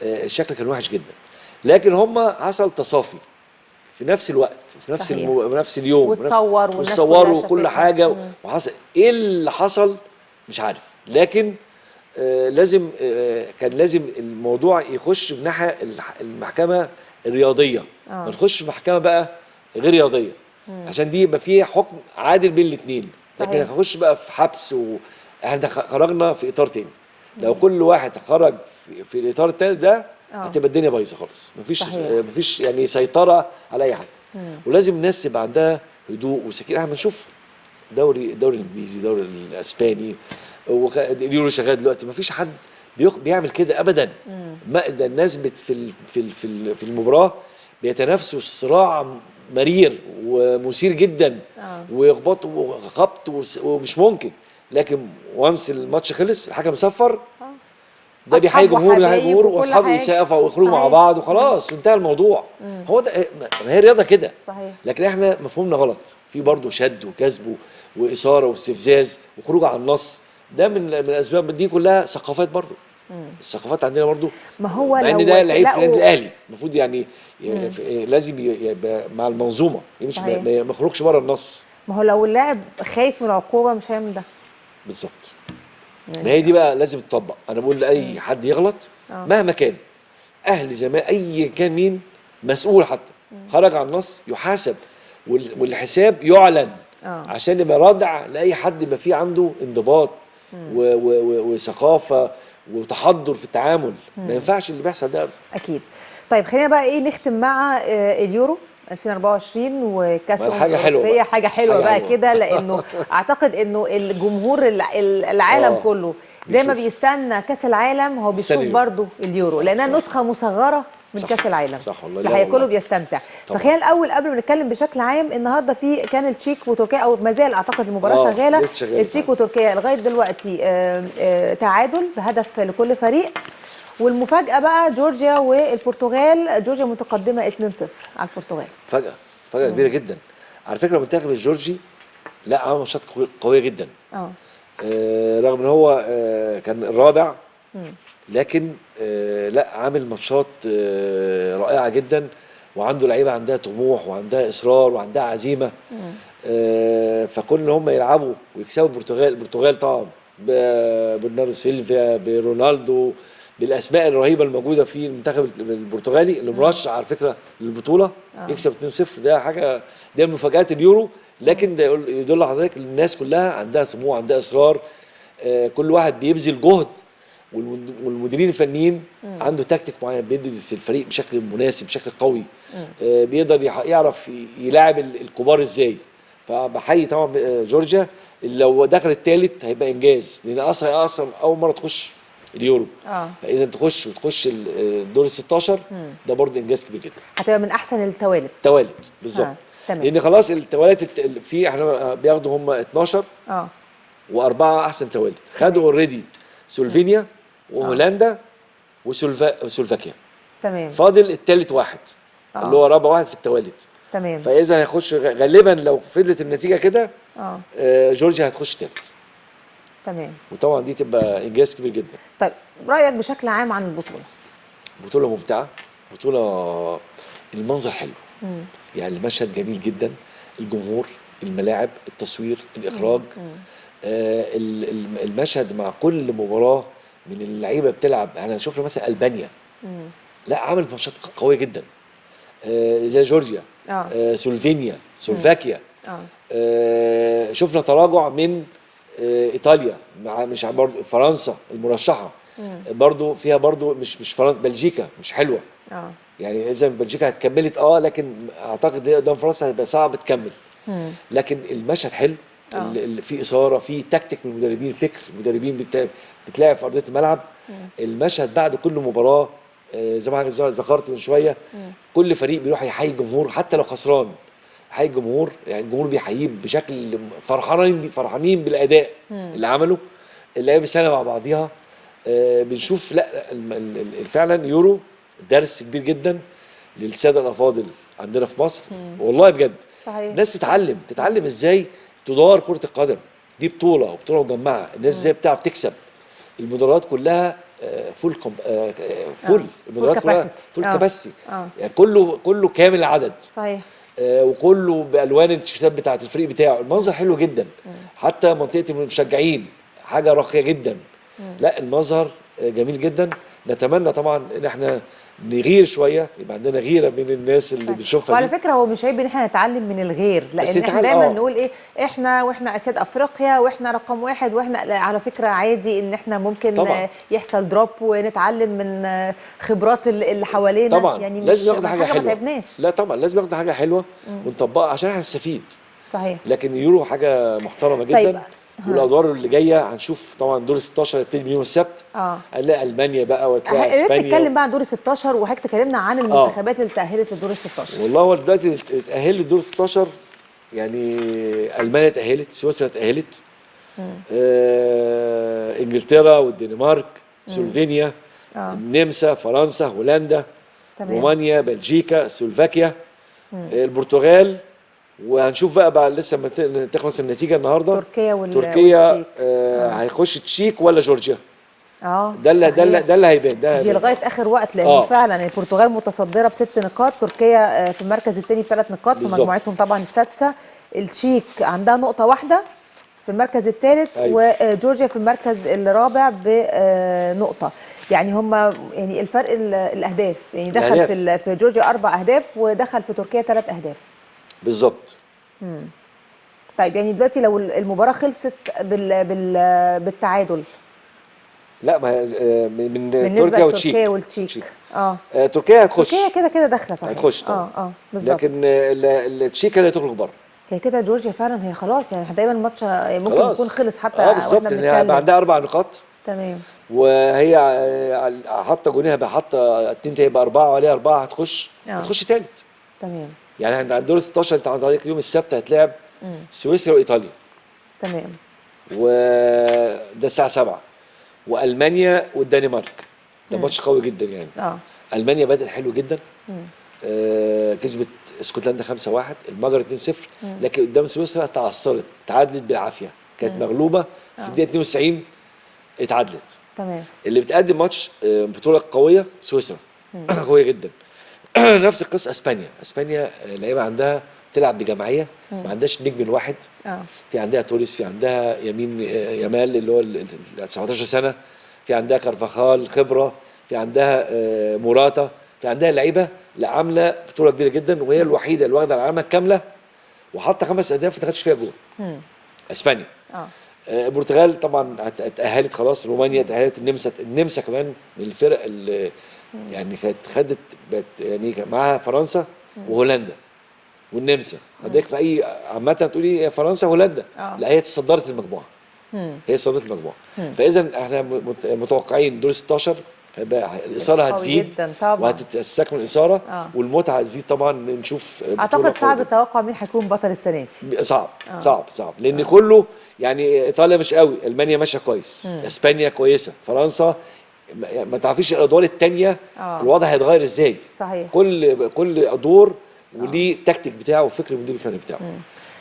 الشكل كان وحش جدا، لكن هم حصل تصافي في نفس الوقت، في نفس نفس اليوم، وتصوروا وكل حاجة. وحصل ايه اللي حصل مش عارف، لكن لازم كان لازم الموضوع يخش بناحيه المحكمة الرياضية، ما نخش محكمة بقى غير رياضية، عشان دي يبقى فيها حكم عادل بين الاثنين. لكن هنخش بقى في حبس، واحنا خرجنا في اطار تاني. لو كل واحد خرج في الاطار التاني ده هتبقى الدنيا بايظة خالص، مفيش يعني سيطرة على اي حد. ولازم الناس تبقى عندها هدوء وسكينة. احنا بنشوف الدوري الانجليزي، الدوري الاسباني، واليورو شغال دلوقتي، مفيش حد بيعمل كده ابدا. ما ده الناس في في في المباراة بيتنافسوا صراع مرير ومثير جدا، ويخبطوا وخبط ومش ممكن. لكن وانس الماتش خلص، الحكم صفر، ده بيحيي جمهور وده بيحيي جمهور، واصحابه يسقفوا ويخرجوا مع بعض وخلاص انتهى الموضوع. هو ده، ما هي الرياضة كده. صحيح. لكن احنا مفهومنا غلط، في برضه شد وكذب واثاره واستفزاز وخروج عن النص. ده من الاسباب دي كلها ثقافات برضه. الثقافات عندنا برضه، ما هو مع ان ده لعيب في النادي الاهلي المفروض يعني لازم يبقى مع المنظومة، مش ما يخرجش بره النص. ما هو لو اللاعب خايف من العقوبة مش هيعمل ده. بالظبط. ما هي دي بقى لازم تطبق. انا بقول لاي حد يغلط مهما كان، اهل زمان اي كان مين مسؤول، حتى خرج عن النص يحاسب، والحساب يعلن، عشان يبقى رادع لاي حد يبقى فيه عنده انضباط وثقافة وتحضر في التعامل. ما ينفعش اللي بيحصل ده ابدا. اكيد. طيب خلينا بقى ايه نختم مع اليورو 2024 وكاس حاجة حلوة، حاجة حلوة بقى كده، لانه اعتقد انه الجمهور العالم كله زي ما بيستنى كاس العالم هو بيشوف برضه اليورو، لانها نسخه مصغرة من صح. كاس العالم. صح والله. لا الحقيقة كله والله. بيستمتع. طبعا. فخلينا الاول قبل ما نتكلم بشكل عام، النهارده في كان التشيك وتركيا، او ما زال اعتقد المباراة شغالة. لسه شغالة التشيك فعلا. وتركيا لغاية دلوقتي تعادل بهدف لكل فريق. والمفاجاه بقى جورجيا والبرتغال، جورجيا متقدمة 2-0 على البرتغال. فجأة كبيرة جدا على فكرة. المنتخب الجورجي لا عمل ماتشات قوية جدا. رغم ان هو كان الرابع، لكن لا عامل ماتشات رائعة جدا، وعنده لعيبة عندها طموح وعندها اصرار وعندها عزيمة. فكون ان هم يلعبوا ويكسبوا البرتغال، البرتغال طبعا برناردو سيلفا، برونالدو، بالاسماء الرهيبة الموجودة في المنتخب البرتغالي اللي مرشح على فكرة للبطولة، يكسب 2-0 ده حاجة، ده من مفاجات اليورو. لكن ده يدل لحضرتك الناس كلها عندها طموح، عندها اصرار، كل واحد بيبذل جهد، والمديرين الفنيين عنده تكتيك معين، بيدرس الفريق بشكل مناسب، بشكل قوي، بيقدر يعرف يلاعب الكبار ازاي. فبحيي طبعا جورجيا، اللي لو دخل الثالث هيبقى انجاز، لان اصلا اول مرة تخش اليورو. فاذا تخش وتخش الدور ال 16، ده برضه انجاز كبير جدا. هتبقى من احسن التوالت. توالت بالظبط. تمام. لان خلاص التوالت في احنا بياخدوا هم 12 واربعة احسن توالت، خدوا already سلوفينيا وهولندا وسلوفاكيا. فاضل التالت واحد، اللي هو رابع واحد في التوالت. فاذا هيخش غالبا لو فضلت النتيجة كده، جورجيا هتخش تالت. وطبعا دي تبقى انجاز كبير جدا. طيب، رايك بشكل عام عن البطولة؟ بطوله ممتعة، بطوله المنظر حلو، يعني المشهد جميل جدا، الجمهور، الملاعب، التصوير، الاخراج، المشهد مع كل مباراة من اللعيبة بتلعب. احنا شفنا مثلا البانيا، لا عملت ماتشات قوية جدا، زي جورجيا، سلوفينيا، سلوفاكيا. شفنا تراجع من ايطاليا، مع مش برضه فرنسا المرشحه، برضه فيها برضه مش فرنسا، بلجيكا مش حلوة. يعني اذا بلجيكا هتكملت، لكن اعتقد قدام فرنسا هيبقى صعب تكمل. لكن المشهد حلو، في اثاره، في تكتيك من المدربين، فكر المدربين بتلاعب في ارضية الملعب. المشهد بعد كل مباراة، زي ما حضرتك ذكرت من شوية، كل فريق بيروح يحيي الجمهور حتى لو خسران، يحيي الجمهور، يعني الجمهور بيحييه بشكل فرحانين بالاداء اللي عمله اللعيبة السنة مع بعضيها. بنشوف لا فعلا يورو درس كبير جدا للسادة الافاضل عندنا في مصر. والله بجد. الناس تتعلم ازاي تدار كره القدم. دي بطوله، وبطولة مجمعة، الناس ازاي بتعرف تكسب. المدرجات كلها full full المدرجات كلها capacity. full capacity، يعني كله كامل العدد. وكله بالوان التيشيرتات بتاعت الفريق بتاعه. المنظر حلو جدا. حتى منطقة المشجعين حاجة راقية جدا. لا المظهر جميل جدا. نتمنى طبعا ان احنا نغير شوية، يبقى عندنا غيره من الناس اللي بنشوفها وعلى دي. فكرة هو مش عيب ان احنا نتعلم من الغير، لان احنا نتعلم، دايما نقول ايه، احنا واحنا اسياد افريقيا واحنا رقم واحد واحنا لا، على فكرة عادي ان احنا ممكن طبعاً. يحصل drop ونتعلم من خبرات اللي حوالينا. طبعا يعني مش لازم ناخد حاجة ما حلوة. تعبناش. لا طبعا لازم ناخد حاجة حلوة ونطبقها عشان احنا نستفيد. لكن يورو حاجة محترمه جدا. والادوار اللي جاية هنشوف طبعا دور 16 هيبتدي من يوم السبت. هنلاقي المانيا بقى وتلاقي يا ريت اسبانيا. نتكلم بقى عن دور 16، وحضرتك تكلمنا عن المنتخبات اللي تاهلت لدور ال 16. والله هو دلوقتي اتأهل لدور 16، يعني المانيا اتأهلت، سويسرا اتأهلت، انجلترا والدنمارك، سلوفينيا، النمسا، فرنسا، هولندا، رومانيا، بلجيكا، سلوفاكيا، البرتغال. وهنشوف بقى لسه ما تخلص النتيجة النهارده. تركيا تركيا والتشيك. هيخش تشيك ولا جورجيا؟ ده اللي هيبان، ده دي هيبان. لغاية اخر وقت، لان فعلا البرتغال متصدره بست نقاط، تركيا في المركز الثاني بثلاث نقاط في مجموعتهم طبعا السادسة، التشيك عندها نقطة واحدة في المركز الثالث، وجورجيا في المركز الرابع بنقطة. يعني هم يعني الفرق الاهداف، يعني دخل الأهداف. في جورجيا 4 اهداف ودخل في تركيا 3 اهداف. بالظبط. طيب يعني دلوقتي لو المباراة خلصت بالتعادل؟ لا ما هي، من بالنسبة تركيا والتشيك. لتركيا والتشيك. تشيك. تركيا هتخش. تركيا كده كده داخله، صحيح. هتخش طبعا. بالظبط. لكن التشيك هي اللي تخرج بره. هي كده جورجيا فعلا هي خلاص، يعني دايما الماتش ممكن خلاص. يكون خلص حتى بالظبط، واحنا لان هيبقى بنتكلم. عندها 4 نقاط. تمام. وهي حاطه جونيها بقى، حاطه 2 هيبقى 4 وعليها 4 هتخش هتخش ثالث. تمام. يعني عند دور 16 انت عندك يوم السبت هتلاعب سويسرا وايطاليا. تمام. وده الساعة 7، والمانيا والدنمارك، ده ماتش قوي جدا يعني. المانيا بدات حلو جدا، كسبت اسكتلندا 5-1، المجر 2-0، لكن قدام سويسرا تعثرت، تعادلت بالعافية، كانت مغلوبه في الدقيقة 92 اتعادلت. تمام. اللي بتقدم ماتش بطوله قوية سويسرا قوية جدا. نفس القصة اسبانيا، اسبانيا لعيبة عندها تلعب بجماعيه، ما عندهاش نجم الواحد. في عندها توريس، في عندها يمين يامال اللي هو 17 سنة، في عندها كارفاخال خبره، في عندها موراتا، في عندها لعيبة لا عامله بطوله كبيرة جدا، وهي الوحيدة اللي واخده العلامة الكاملة وحاطه 5 اهداف ما دخلش فيها جول. اسبانيا. البرتغال طبعا اتاهلت خلاص، رومانيا اتاهلت، النمسا كمان من الفرق اللي يعني كانت خدت يعني معاها فرنسا وهولندا والنمسا. حضرتك في اي عامة تقولي فرنسا وهولندا، لا هي تصدرت المجموعة. هي تصدرت المجموعة. فاذا احنا متوقعين دور 16 هيبقى الاثارة هتزيد وهتستكمل الاثارة والمتعة هتزيد طبعا. نشوف اعتقد صعب التوقع مين هيكون بطل السنة دي. صعب صعب صعب، لان كله يعني ايطاليا مش قوي، المانيا ماشية كويس، اسبانيا كويسة، فرنسا ما تعرفيش الادوار الثانية الوضع هيتغير ازاي. صحيح. كل دور وليه تكتيك بتاعه وفكر المدير الفني بتاعه.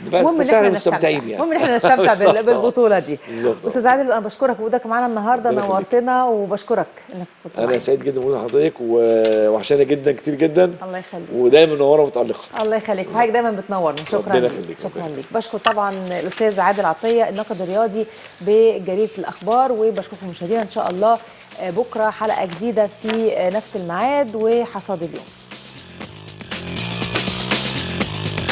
المهم ان احنا مستمتعين يعني. المهم ان احنا نستمتع بالبطولة دي. استاذ عادل انا بشكرك وجودك معانا النهارده، نورتنا، وبشكرك انك كنت معانا. انا سعيد جدا بوجود حضرتك ووحشاني جدا كتير جدا. الله يخليك، ودايما منورة ومتالقه. الله يخليك، وحضرتك دايما بتنورنا. شكرا ليك. شكرا ليك. بشكر طبعا الاستاذ عادل عطية الناقد الرياضي بجريدة الاخبار، وبشكركم مشاهدينا. ان شاء الله بكره حلقة جديدة في نفس الميعاد وحصاد اليوم.